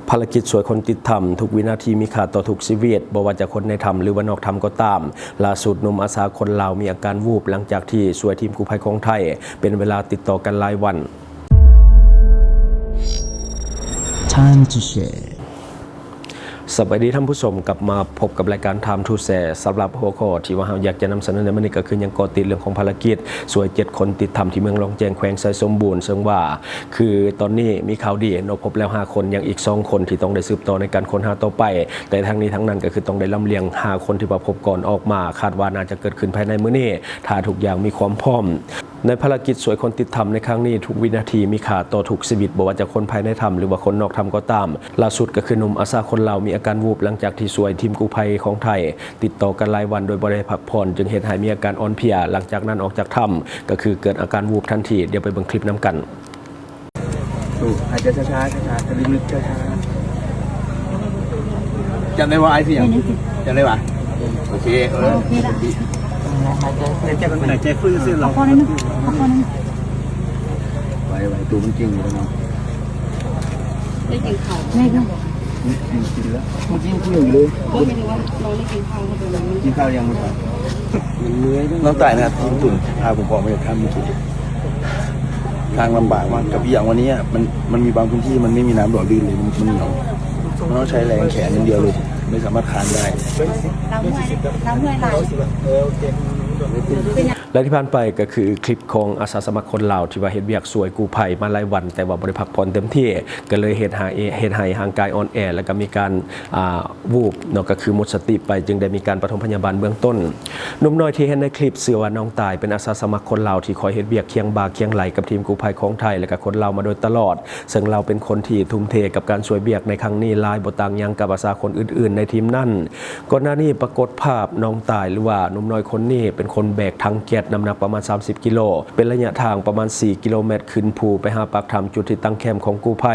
ພາລະກິດຊ່ວຍຄົນຕິດຖ້ຳ ທຸກວິນາທີມີຄ່າຕໍ່ທຸກຊີວິດ, ບໍ່ວ່າຈະຄົນໃນຖ້ຳ ຫຼືວ່ານອກຖ້ຳກໍຕາມ. ລ່າສຸດ, ໜຸ່ມອາສາຄົນລາວມີອາການວູບ ຫຼັງຈາກທີ່ຊ່ວຍທີມກູ້ໄພຂອງໄທເປັນເວລາຕິດຕໍ່ກັນຫຼາຍວັນ. Time to share. ສະບາຍດີທ່ານຜູ້ຊົມ, ກັບມາພົບກັບລາຍການ Time to Share. ສຳລັບຫົວຂໍ້ທີ່ວ່າເຮົາຢາກຈະນຳສະເໜີໃນມື້ນີ້ ກໍຄືຍັງເກາະຕິດເລື່ອງຂອງພາລະກິດຊ່ວຍເຈັດຄົນຕິດຖ້ຳທີ່ເມືອງລອງແຈ້ງ ແຂວງໄຊສົມບູນ, ເຊິ່ງວ່າ ຄືຕອນນີ້ມີຂ່າວດີເນາະ, ພົບແລ້ວຫ້າຄົນ, ຍັງອີກສອງຄົນທີ່ຕ້ອງໄດ້ສືບຕໍ່ໃນການຄົ້ນຫາຕໍ່ໄປ. ແຕ່ທັງນີ້ທັງນັ້ນກໍຄືຕ້ອງໄດ້ລຳລຽງຫ້າຄົນທີ່ວ່າພົບກ່ອນອອກມາ, ຄາດວ່າໜ້າຈະເກີດຂຶ້ນພາຍໃນມື້ນີ້ ຖ້າທຸກຢ່າງມີຄວາມພ້ອມ. ໃນພາລະກິດຊ່ວຍຄົນຕິດຖ້ຳໃນຄັ້ງນີ້, ທຸກວິນາທີມີຄ່າຕໍ່ທຸກຊີວິດ, ບໍ່ວ່າຈະຄົນພາຍໃນຖ້ຳ ຫຼືວ່າຄົນນອກຖ້ຳກໍຕາມ. ລ່າສຸດກໍຄືໜຸ່ມອາສາຄົນລາວມີອາການວູບ ຫຼັງຈາກທີ່ຊ່ວຍທີມກູ້ໄພຂອງໄທ ຕິດຕໍ່ກັນຫຼາຍວັນໂດຍບໍ່ໄດ້ພັກຜ່ອນ, ຈຶ່ງເຮັດໃຫ້ມີອາການອ່ອນເພຍ. ຫຼັງຈາກນັ້ນອອກຈາກຖ້ຳ ກໍຄືເກີດອາການວູບທັນທີ. ດຽວໄປເບິ່ງຄລິບນຳກັນ. ສູດ ຫາຍໃຈຊ້າໆ ຊ້າໆ ລຶກໆ ຊ້າໆ. ຈຳໄດ້ບໍ່ ອ້າຍຊື່ຫຍັງ? ຈຳໄດ້ປະ? ໂອເຄ ເອີ ໂອເຄລະ. ຫາຍໃຈ ຫາຍໃຈຟື້ນຊື່ໆ ເອົາຄໍໜຶ່ງ ເອົາຄໍໜຶ່ງ. ໄວໆ ຕູມັນກິນຢູ່ເນາະ. ໄດ້ກິນເຂົ້າ ໄດ້ກິນ ກິນແລ້ວ ເມື່ອກີ້ຍັງກິນຢູ່ເລີຍ. ບໍ່ ໝາຍເຖິງວ່ານ້ອງໄດ້ກິນເຂົ້າ ກິນເຂົ້າຍັງ? ນ້ອງຕາຍນະ ທີ່ຕຸ່ນພາຜົມອອກມາຈາກຖ້ຳເມື່ອກີ້. ທາງລຳບາກມາກ ກັບອີກຢ່າງວັນນີ້ອະ ມັນ ມັນມີບາງພື້ນທີ່ມັນໄມ່ມີນ້ຳຫຼໍ່ລື່ນເລີຍ ມັນ ມັນໜຽວ ມັນຕ້ອງໃຊ້ແຮງແຂນຢ່າງດຽວເລີຍ ໄມ່ສາມາດຄານໄດ້. ລຳຫ້ວຍ ລຳຫ້ວຍຫຼາຍ. ແລະທີ່ຜ່ານໄປກໍຄືຄລິບຂອງອາສາສະໝັກຄົນລາວທີ່ວ່າເຮັດວຽກຊ່ວຍກູ້ໄພມາຫຼາຍວັນ ແຕ່ວ່າບໍ່ໄດ້ພັກຜ່ອນເຕັມທີ່ ກໍເລີຍເຮັດໃຫ້ ເຮັດໃຫ້ຮ່າງກາຍອ່ອນແອ ແລະກໍມີການ ອ່າ ວູບເນາະ ກໍຄືໝົດສະຕິໄປ ຈຶ່ງໄດ້ມີການປະຖົມພະຍາບານເບື້ອງຕົ້ນ. ໜຸ່ມນ້ອຍທີ່ເຫັນໃນຄລິບ ເຊື່ອວ່ານ້ອງຕາຍເປັນອາສາສະໝັກຄົນລາວທີ່ຄອຍເຮັດວຽກຄຽງບ່າຄຽງໄຫຼ່ກັບທີມກູ້ໄພຂອງໄທ ແລະກະຄົນລາວມາໂດຍຕະຫຼອດ, ເຊິ່ງລາວເປັນຄົນທີ່ທຸ່ມເທກັບການຊ່ວຍວຽກໃນຄັ້ງນີ້ຫຼາຍ, ບໍ່ຕ່າງຫຍັງກັບອາສາຄົນອື່ນໆໃນທີມນັ້ນ. ກ່ອນໜ້ານີ້ປາກົດພາບນ້ອງຕາຍ ຫຼືວ່າໜຸ່ມນ້ອຍຄົນນີ້ເປັນຄົນແບກຖັງແກັສນ້ຳໜັກປະມານສາມສິບກິໂລ ເປັນໄລຍະທາງປະມານສີ່ກິໂລແມັດ ຂຶ້ນພູໄປຫາປາກຖ້ຳຈຸດທີ່ຕັ້ງແຄມຂອງກູ້ໄພ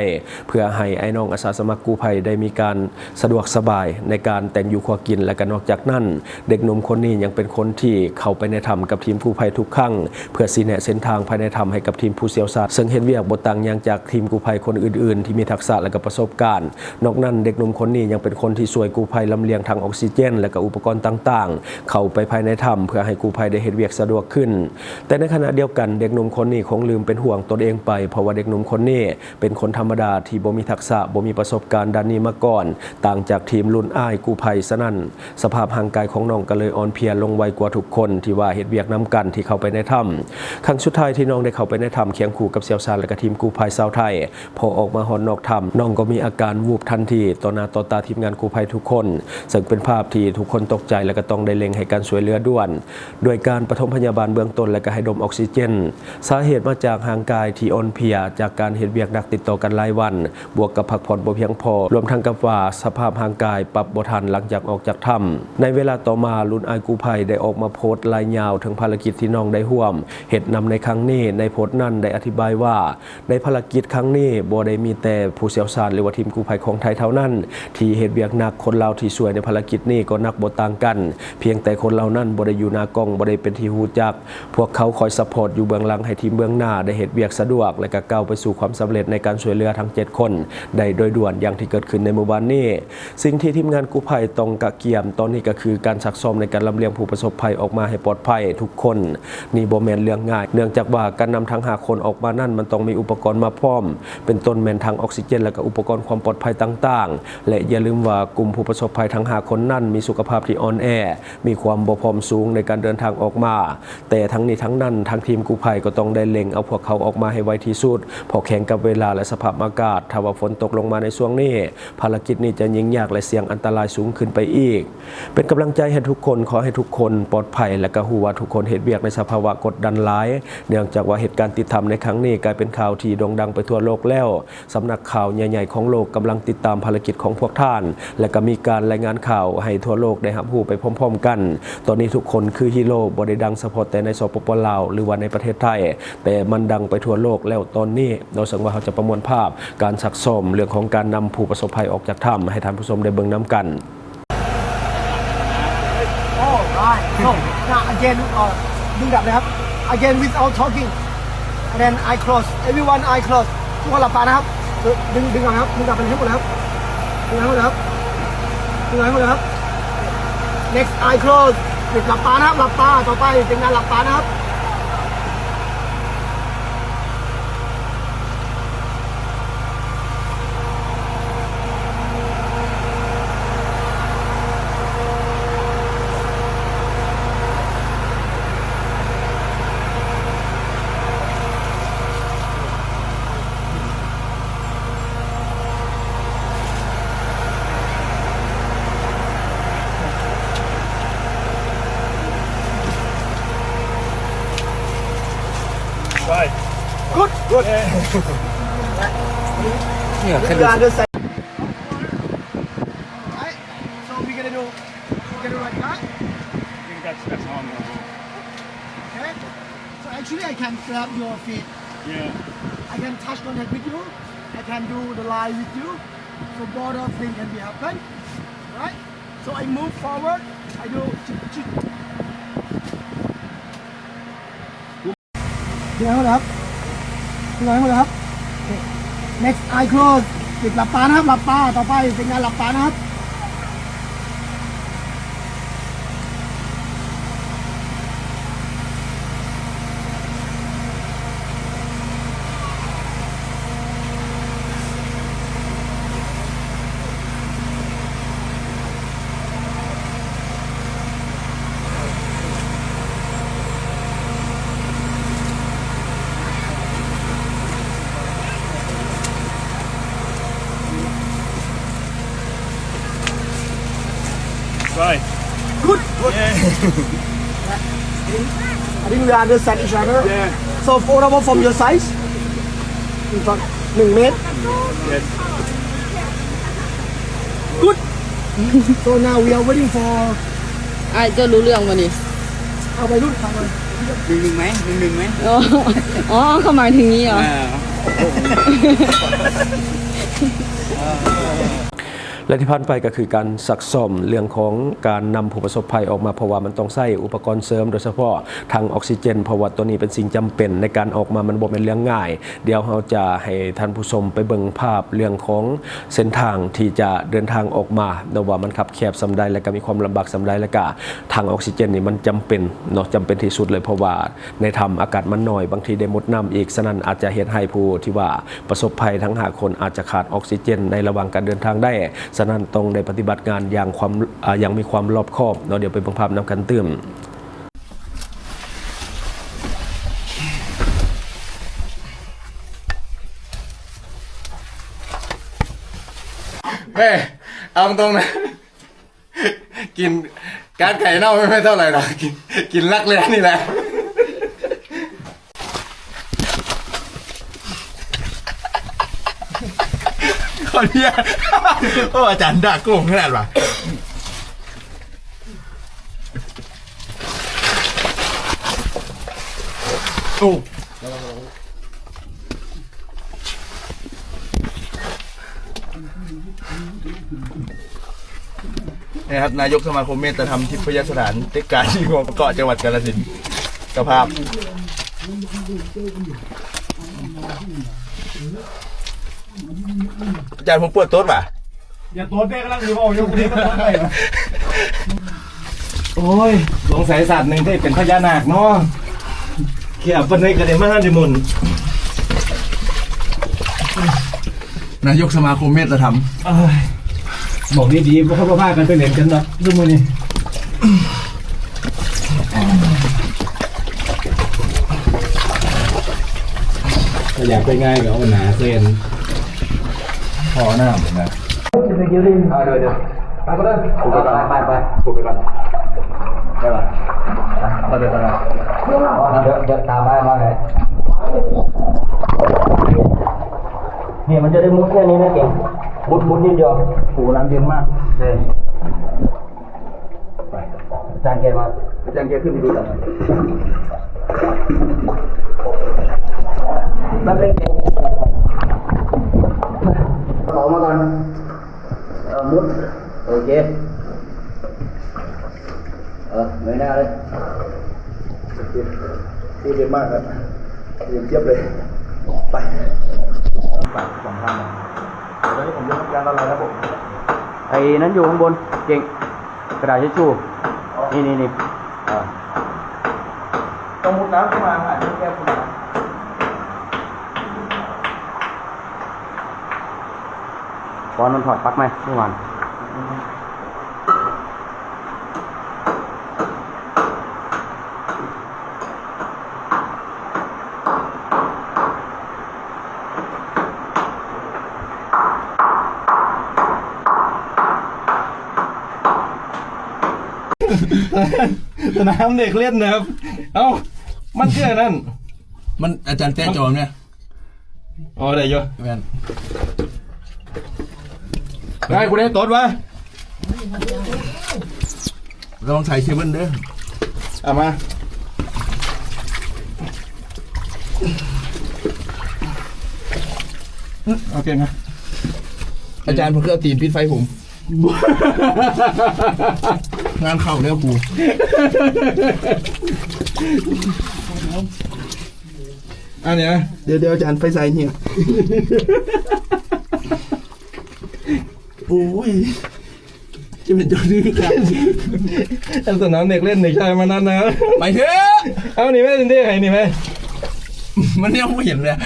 ເພື່ອໃຫ້ອ້າຍນ້ອງອາສາສະໝັກກູ້ໄພໄດ້ມີການ ສະດວກສະບາຍໃນການແຕ່ງຢູ່ຄົວກິນ ແລະກະນອກຈາກນັ້ນ ເດັກໜຸ່ມຄົນນີ້ຍັງເປັນຄົນທີ່ເຂົ້າໄປໃນຖ້ຳກັບທີມກູ້ໄພທຸກຄັ້ງ ເພື່ອຊີ້ແນະເສັ້ນທາງພາຍໃນຖ້ຳໃຫ້ກັບທີມຜູ້ຊ່ຽວຊານ ເຊິ່ງເຮັດວຽກບໍ່ຕ່າງຫຍັງຈາກທີມກູ້ໄພຄົນອື່ນໆທີ່ມີທັກສະ ແລະກະປະສົບການ. ນອກນັ້ນ ເດັກໜຸ່ມຄົນນີ້ຍັງເປັນຄົນທີ່ຊ່ວຍກູ້ໄພລຳລຽງຖັງອອກຊີເຈນ ແລະກະອຸປະກອນຕ່າງໆ ເຂົ້າໄປພາຍໃນຖ້ຳ ເພື່ອໃຫ້ກູ້ໄພໄດ້ເຮັດວຽກສະດວກຂຶ້ນ. ແຕ່ໃນຂະນະດຽວກັນ ເດັກໜຸ່ມຄົນນີ້ຄົງລືມເປັນຫ່ວງຕົນເອງໄປ ເພາະວ່າເດັກໜຸ່ມຄົນນີ້ ເປັນຄົນທຳມະດາທີ່ບໍ່ມີທັກສະ, ບໍ່ມີປະສົບການດ້ານນີ້ມາກ່ອນ, ຕ່າງຈາກທີມລຸ້ນອ້າຍກູ້ໄພ. ສະນັ້ນ, ສະພາບຮ່າງກາຍຂອງນ້ອງກໍເລີຍອ່ອນເພຍລົງໄວກວ່າທຸກຄົນທີ່ວ່າເຮັດວຽກນຳກັນທີ່ເຂົ້າໄປໃນຖ້ຳ. ຄັ້ງສຸດທ້າຍທີ່ນ້ອງໄດ້ເຂົ້າໄປໃນຖ້ຳຄຽງຄູ່ກັບຊ່ຽວຊານ ແລະກະທີມກູ້ໄພຊາວໄທ, ພໍອອກມາຮອດນອກຖ້ຳ, ນ້ອງກໍມີອາການວູບທັນທີຕໍ່ໜ້າຕໍ່ຕາທີມງານກູ້ໄພທຸກຄົນ, ເຊິ່ງເປັນພາບທີ່ທຸກຄົນຕົກໃຈ ແລະກະຕ້ອງໄດ້ເລັ່ງໃຫ້ການຊ່ວຍເຫຼືອດ່ວນ ດ້ວຍການປະຖົມພະຍາບານເບື້ອງຕົ້ນ ແລະກະໃຫ້ດົມອອກຊີເຈນ. ສາເຫດມາຈາກຮ່າງກາຍທີ່ອ່ອນເພຍຈາກການເຮັດວຽກໜັກຕິດຕໍ່ກັນຫຼາຍວັນ, ບວກກັບພັກຜ່ອນບໍ່ພຽງພໍ, ລວມທັງກັບວ່າສະພາບຮ່າງກາຍປັບບໍ່ທັນຫຼັງຈາກອອກຈາກຖ້ຳ. ໃນເວລາຕໍ່ມາ, ລຸ້ນອ້າຍກູ້ໄພໄດ້ອອກມາໂພສລາຍຍາວເຖິງພາລະກິດທີ່ນ້ອງໄດ້ຮ່ວມເຮັດນຳໃນຄັ້ງນີ້. ໃນໂພສນັ້ນໄດ້ອະທິບາຍວ່າ, ໃນພາລະກິດຄັ້ງນີ້ບໍ່ໄດ້ມີແຕ່ຜູ້ຊ່ຽວຊານ ຫຼືວ່າທີມກູ້ໄພຂອງໄທເທົ່ານັ້ນທີ່ເຮັດວຽກໜັກ, ຄົນລາວທີ່ຊ່ວຍໃນພາລະກິດນີ້ກໍໜັກບໍ່ຕ່າງກັນ, ພຽງແຕ່ຄົນເຫຼົ່ານັ້ນບໍ່ໄດ້ຢູ່ໜ້າກ້ອງ, ບໍ່ໄດ້ເປັນທີ່ຮູ້ຈັກ. ພວກເຂົາຄອຍຊັບພອດຢູ່ເບື້ອງຫຼັງໃຫ້ທີມເບື້ອງໜ້າໄດ້ເຮັດວຽກສະດວກ ແລະກະກ້າວໄປສູ່ຄວາມສຳເລັດໃນການຊ່ວຍເຫຼືອທັງເຈັດຄົນໄດ້ໂດຍດ່ວນ ຢ່າງທີ່ເກີດຂຶ້ນໃນມື້ວານນີ້. ສິ່ງທີ່ທີມງານກູ້ໄພຕ້ອງກະກຽມຕອນນີ້ກໍຄືການຊັກຊ້ອມໃນການລຳລຽງຜູ້ປະສົບໄພອອກມາໃຫ້ປອດໄພທຸກຄົນ. ນີ້ບໍ່ແມ່ນເລື່ອງງ່າຍ, ເນື່ອງຈາກວ່າການນຳທັງຫ້າຄົນອອກມານັ້ນ ມັນຕ້ອງມີອຸປະກອນມາພ້ອມ, ເປັນຕົ້ນແມ່ນຖັງອອກຊີເຈນ ແລະກະອຸປະກອນຄວາມປອດໄພຕ່າງໆ. ແລະຢ່າລືມວ່າກຸ່ມຜູ້ປະສົບໄພທັງຫ້າຄົນນັ້ນມີສຸຂະພາບທີ່ອ່ອນແອ, ມີຄວາມບໍ່ພ້ອມສູງໃນການເດີນທາງອອກມາ. ແຕ່ທັງນີ້ທັງນັ້ນ, ທາງທີມກູ້ໄພກໍຕ້ອງໄດ້ເລັ່ງເອົາພວກເຂົາອອກມາໃຫ້ໄວທີ່ສຸດ, ເພາະແຂ່ງກັບເວລາ ແລະສະພາບອາກາດ, ຖ້າວ່າຝົນຕົກລົງມາໃນຊ່ວງນີ້, ພາລະກິດນີ້ຈະຍິ່ງຍາກ ແລະສ່ຽງອັນຕະລາຍສູງຂຶ້ນໄປອີກ. ເປັນກຳລັງໃຈໃຫ້ທຸກຄົນ, ຂໍໃຫ້ທຸກຄົນປອດໄພ ແລະກະຮູ້ວ່າທຸກຄົນເຮັດວຽກໃນສະພາວະກົດດັນຫຼາຍ, ເນື່ອງຈາກວ່າເຫດການຕິດຖ້ຳໃນຄັ້ງນີ້ກາຍເປັນຂ່າວທີ່ໂດ່ງດັງໄປທົ່ວໂລກແລ້ວ. ສຳນັກຂ່າວໃຫຍ່ໆຂອງໂລກກຳລັງຕິດຕາມພາລະກິດຂອງພວກທ່ານ ແລະກະມີການລາຍງານຂ່າວໃຫ້ທົ່ວໂລກໄດ້ຮັບຮູ້ໄປພ້ອມໆກັນ. ຕອນນີ້ທຸກຄົນຄືຮີໂຣ, ບໍ່ໄດ້ດັງສະເພາະແຕ່ໃນ ສປປ ລາວ ຫຼືວ່າໃນປະເທດໄທ, ແຕ່ມັນດັງໄປທົ່ວໂລກແລ້ວຕອນນີ້ເນາະ. ເຊິ່ງວ່າເຮົາຈະປະມວນພາບການຊັກຊ້ອມເລື່ອງຂອງການນຳຜູ້ປະສົບໄພອອກຈາກຖ້ຳໃຫ້ທ່ານຜູ້ຊົມໄດ້ເບິ່ງນຳກັນ. Alright, so now again, uh, ດຶງດັບເລີຍຄັບ. Again without talking, and then eye close, everyone eye close. ທຸກຄົນຫຼັບຕານະຄັບ. ດຶງ ດຶງອອກນະຄັບ, ດຶງດັບໄປເລີຍທັງໝົດເລີຍຄັບ. Next eye close. หลับตานะครับ หลับตา ต่อไป ทีมงานหลับตานะครับ Right. Good. Good. Yeah, can do. Right. So we're gonna do, we're gonna do like that. I think that's, that's how I'm gonna go. Okay. So actually, I can grab your feet. Yeah. I can touch contact with you. I can do the line with you. So both of things can be happen, right? So I move forward. I do. ทีมงานหมดแล้วครับ ทีมงานหมดแล้วครับ Next eye close. ปิดหลับตานะครับ หลับตา ต่อไป ทีมงานหลับตานะครับ Right. Good. Good. Yeah. I think we understand each other. Yeah. So, four hour from your size. หนึ่งเมตร Yes. Good. So now we are waiting for ອ້າຍ ເຈົ້າຮູ້ເລື່ອງບໍ່ນີ້? ເອົາໄປລຸ້ນ ເອົາໄປ ໜຶ່ງໜຶ່ງໄໝ? ໜຶ່ງໜຶ່ງໄໝ? ອໍ ອໍ ເຂົາໝາຍເຖິງນີ້ຫວາ? ອ່າ ແລະທີ່ຜ່ານໄປກໍຄືການຊັກຊ້ອມເລື່ອງຂອງການນຳຜູ້ປະສົບໄພອອກມາ, ເພາະວ່າມັນຕ້ອງໃຊ້ອຸປະກອນເສີມ, ໂດຍສະເພາະຖັງອອກຊີເຈນ, ເພາະວ່າຕົວນີ້ເປັນສິ່ງຈຳເປັນໃນການອອກມາ, ມັນບໍ່ແມ່ນເລື່ອງງ່າຍ. ດຽວເຮົາຈະໃຫ້ທ່ານຜູ້ຊົມໄປເບິ່ງພາບເລື່ອງຂອງເສັ້ນທາງທີ່ຈະເດີນທາງອອກມາເນາະ, ວ່າມັນຄັບແຄບສ່ຳໃດ ແລະກະມີຄວາມລຳບາກສ່ຳໃດ, ແລະກະຖັງອອກຊີເຈນນີ້ມັນຈຳເປັນເນາະ, ຈຳເປັນທີ່ສຸດເລີຍ, ເພາະວ່າໃນຖ້ຳອາກາດມັນໜ້ອຍ, ບາງທີໄດ້ໝົດນ້ຳອີກ, ສະນັ້ນອາດຈະເຮັດໃຫ້ຜູ້ທີ່ວ່າ ປະສົບໄພທັງຫ້າຄົນອາດຈະຂາດອອກຊີເຈນໃນລະຫວ່າງການເດີນທາງໄດ້, ສະນັ້ນຕ້ອງໄດ້ປະຕິບັດງານຢ່າງຄວາມ ອາ ຢ່າງມີຄວາມລອບຄອບເນາະ. ດຽວໄປເບິ່ງພາບນຳກັນຕື່ມ. ແມ່ ເອົາຕົງນະ ກິນ ການໄກ່ເນົ່າໄມ່ເທົ່າໃດດອກ ກິນ ກິນລັກແລ້ນີ້ແຫຼະ ຂໍອະນຸຍາດ ໂອ້ ອາຈານດ່າໂກງຂະໜາດວ່າ ໂອ້. ນີ້ຄັບ ນາຍົກສະມາຄົມເມດຕະທຳທິບພະຍະສະຖານ ເຕັກການທີ່ຫົວປະເກາະ ຈັງຫວັດກາລະສິນ ເຈົ້າພາບ ອາຈານ ຜົມປວດຕົດຫວາ? ຢ່າຕົດເດ້ ກຳລັງຊິເວົ້າຢູ່ ຜູ້ໃດມາຕົດໄດ້ຫວາ? ໂອ້ຍ ສົງໄສຊາດໜຶ່ງໄດ້ເປັນພະຍານາກເນາະ ແຄບປານໃດກໍໄດ້ມານິມົນ ນາຍົກສະມາຄົມເມດຕະທຳ ເອີຍ ບອກດີໆ ບໍ່ ບໍ່ພາກັນໄປຫຼິ້ນກັນດອກ ຊຸມື້ນີ້ ຖ້າຢາກໄປງ່າຍກໍເອົາໜ້າເຊັນ ຂໍນ້ຳນະ ເອີ ໂດຍໆ ໄປກ່ອນເດີ ໄປໆໆ ໄປໄປ ໄປກ່ອນ ໄປໄປ ເດີນຕາມອ້າຍມາເລີຍ ນີ້ມັນຈະໄດ້ມຸດແນວນີ້ນະເກັ່ງ ມຸດ ມຸດນິດດຽວ ໂອ້ ນ້ຳເຢັນມາກ ເອີ ໄປ ຈານແກມາ ຈານແກຂຶ້ນໄປດູກັນ ແປັບໜຶ່ງ ເອົາມາກ່ອນ ເອີ ມຸດ ໂອເຄ ເອີ ເງີຍໜ້າເລີຍ ໂອເຄ ນີ້ເຢັນມາກ ເຢັນຈຽບເລີຍ ໄປ ປາກສອງຂ້າງ ຕອນນີ້ຜົມຢູ່ການລະລາຍລະບົບ เอ นั่นอยู่ข้างบน เก่ง กระดาษทิชชู่ นี่ นี่ นี่ เออ ต้องมุดน้ำขึ้นมา อาจจะแก้คุณนะ ปอนมันถอดปลั๊กไหมเมื่อวาน สนามเด็กเล่นนะครับ เอ้า มันคืออันนั้น มันอาจารย์แต้จอมเนี่ย อ๋อ ได้อยู่ แม่น ได้ กูได้ตดวะ ระวังสายเคเบิลเด้อ เอามา โอเคนะ อาจารย์ ผมคือเอาตีนปิดไฟผม งานเข้าแล้วกู อันเนี้ย เดี๋ยว เดี๋ยวอาจารย์ ไฟใส่เนี่ย โอ้ย จะเป็นเจ้าดื้อกัน อันสนามเด็กเล่นเด็กชายมานั้นนะ ไปเถอะ เอานี่ไหม เด้ ให้นี่ไหม มันยังบ่เห็นเลย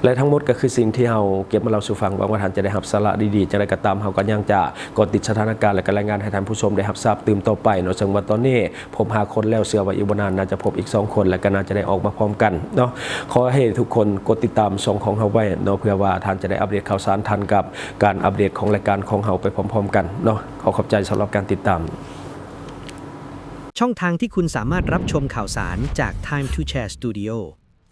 และทั้งหมดก็คือสิ่งที่เฮาเก็บมาเล่าสู่ฟัง หวังว่าท่านจะได้รับสาระดีๆ จั่งใดก็ตาม เฮาก็ยังจะเกาะติดสถานการณ์ และก็รายงานให้ท่านผู้ชมได้รับทราบตื่มต่อไปเนาะ ซึ่งว่าตอนนี้พบห้าคนแล้ว เชื่อว่าอีกบ่นานน่าจะพบอีกสองคน และก็น่าจะได้ออกมาพร้อมกันเนาะ ขอให้ทุกคนกดติดตามช่องของเฮาไว้เนาะ เพื่อว่าท่านจะได้อัปเดตข่าวสารทันกับการอัปเดตของรายการของเฮาไปพร้อมๆ กันเนาะ ขอขอบใจสำหรับการติดตาม ช่องทางที่คุณสามารถรับชมข่าวสารจาก Time to Share Studio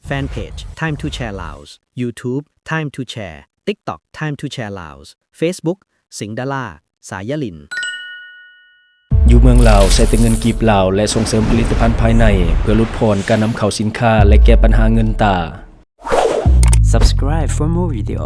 แฟนเพจ Time to Share Laos YouTube Time to Share TikTok Time to Share Laos Facebook สิงห์ดารา สายยลิน อยู่เมืองลาวใช้แต่เงินกีบลาว และส่งเสริมผลิตภัณฑ์ภายใน เพื่อลดผ่อนการนำเข้าสินค้า และแก้ปัญหาเงินตรา Subscribe for more video.